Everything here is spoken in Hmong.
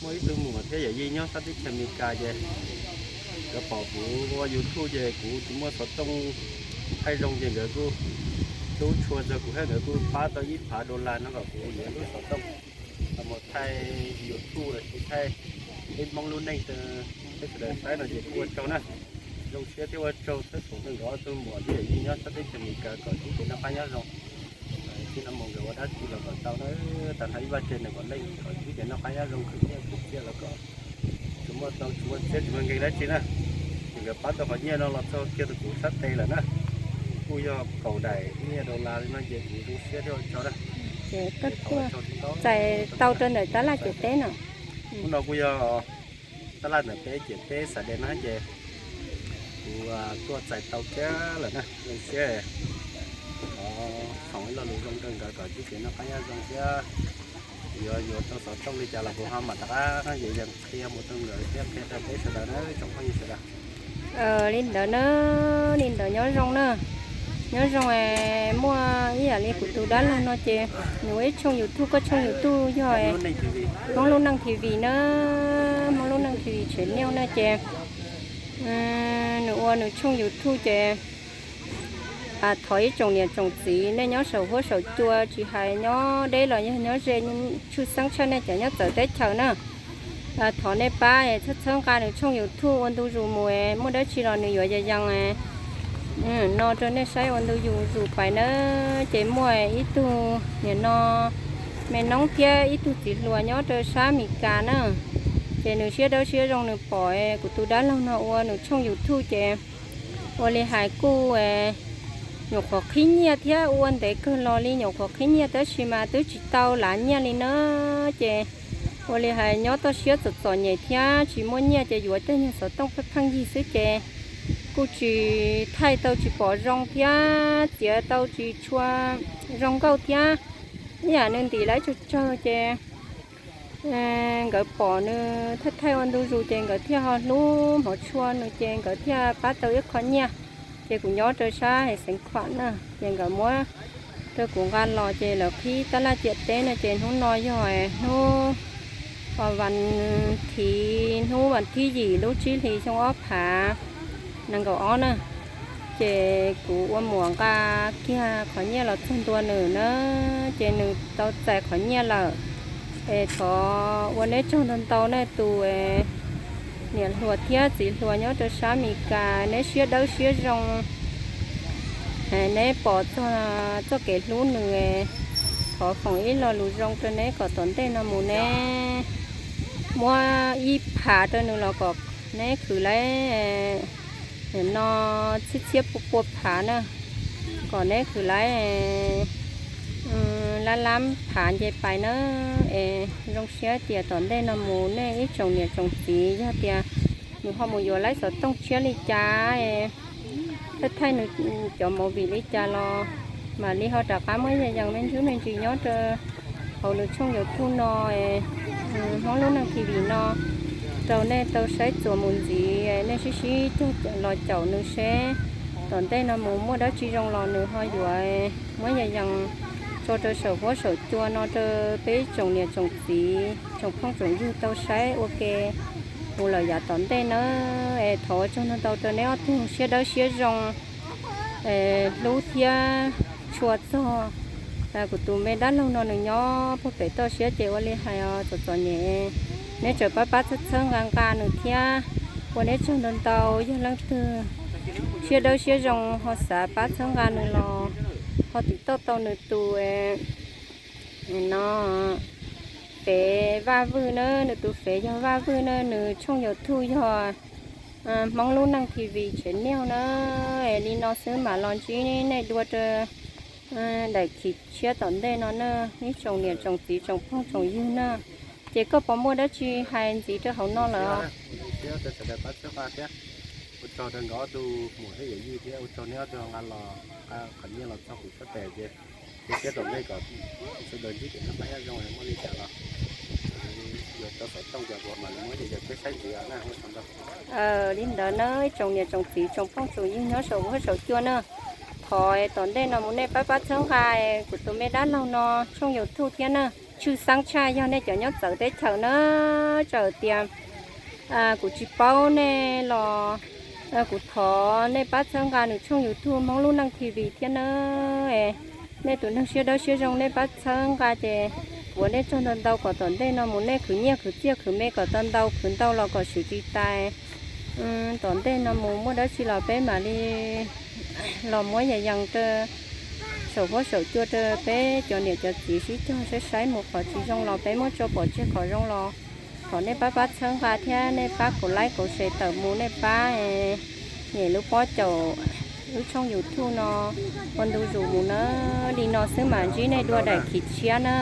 Muaj ib tug muam thiab yawm yij nyob sab teb chaws Amelikas ces nkawd pom kuv ua YouTube ces kuv tsis muaj xov tooj thaij zoo ces nkawd kuj hlub tshua txog kuv thiab nkawd kuj pab tau ib phav dollar no kom kuv yuav lub xov tooj los mus thaij YouTube los sis thaij peb Hmoob lub neej rau peb sawv daws saib no ces kuj ua tsaug na. Zoo siab thiab ua tsaug txhua tus nkawd ob tug muam thiab yawm yij nyob sab teb chaws Amelikas kom sib kev noj qab nyob zoo. Txij no mus nkawd ua dab tsi los kom tau na, tag nrho ib vaj tse nees nkaum leej kom sib kev noj qab nyob zoo, khwv nyiaj khwv txiaj los kom tsis muaj tau tsis muaj txiab tsis muaj nkeeg dab tsi na. Ces nkawd pab tau qhov nyiaj no los txog kiag rau kuv sab tes lawm na, kuj yog kaum daim nyiaj dollar li no ces kuv zoo siab thiab ua tsaug na. Ces koj tuaj txais tau rau ntawm tab laj ciam teb no. Hnub no kuj yog tab laj ntawm peb ciam teb Xav Des no ces kuv tuaj txais tau kiag lawm na, zoo siab. Thov foom ib lo lus zoo rau nkawd kom sib kev noj qab nyob zoo thiab. Yuav yuav tau xov tooj li cas los kuv ho mam rov qab yees yees qhia mus rau nkawd thiab qhia rau peb sawv daws na tsoom phooj ywg sawv daws. Li ntawd na, li ntawd nyob zoo na. Nyob zoo, muaj ib yam li kuv tus dab laug no ces nws ua ib tshooj YouTube, koj tshooj YouTube yog Hmoob Lub Neej T V na, Hmoob Lub Neej T V channel na ces nws ua nws tshooj YouTube ces thov ib tsoom niam tsoom txiv nej nyob saum huab saum cua tsis hais nyob deb los yog nyob ze tshwj xeeb tshaj nej cov nyob txawv teb chaws na. Thov nej pab txhawb txhawb nqa nws tshooj YouTube ua ntu zus mus, muaj dab tsi los nws yuav yees yees no rau nej saib ua ntu zus zus pais na. Ces muaj ib tug nim no me noob thiab ib tug txiv hluas nyob rau sab Amelikas na, ces nws siab dawb siab zoo nws pom kuv tus dab laug no ua nws tshooj YouTube ces ua li hais kuj nyuam qhuav qhib nyiaj thiab ua ntev kawg los li nyuam qhuav qhib nyiaj tab sis mas twb tsis tau lav nyiaj li na. Ces ua li hais nyob toj siab txom txom nyem thiab tsis muaj nyiaj ces yuav tej nyuag xov tooj pheej pheej yig xwb ces kuj tsis thaij tau tsis pom zoo thiab txiav tau tsis tshua zoo nkauj thiab. Ib yam nws ntim lawv tsawg tsawg ces nkawd pom nws thaij thaij ua ntu zus ces nkawd thiaj ho hlub hmov tshua nws ces nkawd thiaj pab tau ib qho nyiaj. Ces kuv nyob rau sab Hais Xeev Khuam na, ces nkawd muab rau kuv nqa los ces lawv qhib tab laj ciam teb no ces hnub no yog hnub vas thiv, hnub vas thib yim lub tsib hlis xyoo ob phav nees nkaum ob na. Ces kuv ua muam nqa kiag qhov nyiaj los txog ntua nws na, ces nws tau txais qhov nyiaj lawm. Es thov ua neb tsaug ntau ntau nej tus niam hluas thiab txiv hluas nyob rau sab Amelikas, neb siab dawb siab zoo, neb pom txog txoj kev hlub nws, thov foom ib lo lus zoo rau neb kom tom ntej no mus neb muab ib phav rau nws los kom neb khwv lawv no txhiab txhiab pua pua phav na, kom neb khwv lawv lab lab phav nce pais na. Es zoo siab tias tom ntej no mus nej ib tsoom niam tsoom txiv yog tias nws ho mus yuav lawv xov tooj tshiab li cas es thaij thaij nws cov movie li cas los mam li ho rov qab muab yas yas me ntsuj me ntsis nyob rau hauv nws tshooj YouTube no, Hmoob Lub Neej T V no rau nej tau saib txuas mus ntxiv, nej sib sib cog los caum nws seb tom ntej no mus muaj dab tsi zoo los nws ho yuav muab yas yas tso rau saum huab saum cua no rau peb tsoom niam tsoom txiv tsoom phooj tsoom ywg tau saib ua ke mus lawm yav tom ntej na. Es thov ua tsaug ntau ntau rau neb ob tug siab dawb siab zoo hlub thiab tshua txog kuv tus me dab laug no nws nyob puag pem toj siab ces ua li hais txom txom nyem, neb tseem pab pab txhawb txhawb nqa nqa nws thiab. Ua neb tsaug ntau ntau, yog leej twg siab dawb siab zoo ho xav pab txhawb nqa nws los ho tim toj tau nws tus no, fev Vaj Vwj na, nws tus fev yog Vaj Vwj na, nws tshooj YouTube yog Hmoob Lub Neej T V channel na. Es li no xwb mam los ntsib nej dua rau daim khiv tshiab tom ntej no na, ib tsoom niam tsoom txiv tsoom phooj tsoom ywg na. Ces koj puas muaj dab tsi hais ntxiv rau hauv no lawm? Ua tsaug rau nkawd ob tug muam thiab yawm yij thiab ua tsaug neb ob tug nqa los, nqa qhov nyiaj los txog kuv sab tes ces ua siab tom ntej kom sawv daws ntsib kev noj qab nyob zoo, muaj li cas los yuav tau xov tooj ces kuv mam li muab yas yas peb saib ntxiv na, ua tsaug ntau. Li ntawd na ib tsoom niam tsoom txiv tsoom phooj tsoom ywg nyob saum huab saum cua na, thov tom ntej no mus nej pab pab txhawb nqa kuv tus me dab laug no tshooj YouTube thiab na. Tshwj xeeb tshaj yog nej cov nyob txawv teb chaws na, txawm tias kuv tsis paub nej los kuv thov nej pab txhawb nqa nws tshooj YouTube Hmoob Lub Neej T V thiab na. Nej tus neeg siab dawb siab zoo nej pab txhawb nqa ces kuv ua nej tsaug ntau ntau kom tom ntej no mus nej khwv nyiaj khwv txiaj khwv me kom tau ntau khwv ntau los kom swm tsis tas. Tom ntej no mus muaj dab tsi los peb mam li los muab yas yees rau saum huab saum cua rau peb cov niam cov txiv sib cog saib saib mus qhov tsis zoo los peb muab tso pov tseg, qhov zoo los thov nej pab pab txhawb nqa thiab nej pab kaum like kaum share tawm mus, nej pab nyem lub pob caum lub tshooj YouTube no ua ntu zus mus na. Li no xwb mam ntsib nej dua daim khiv tshiab na.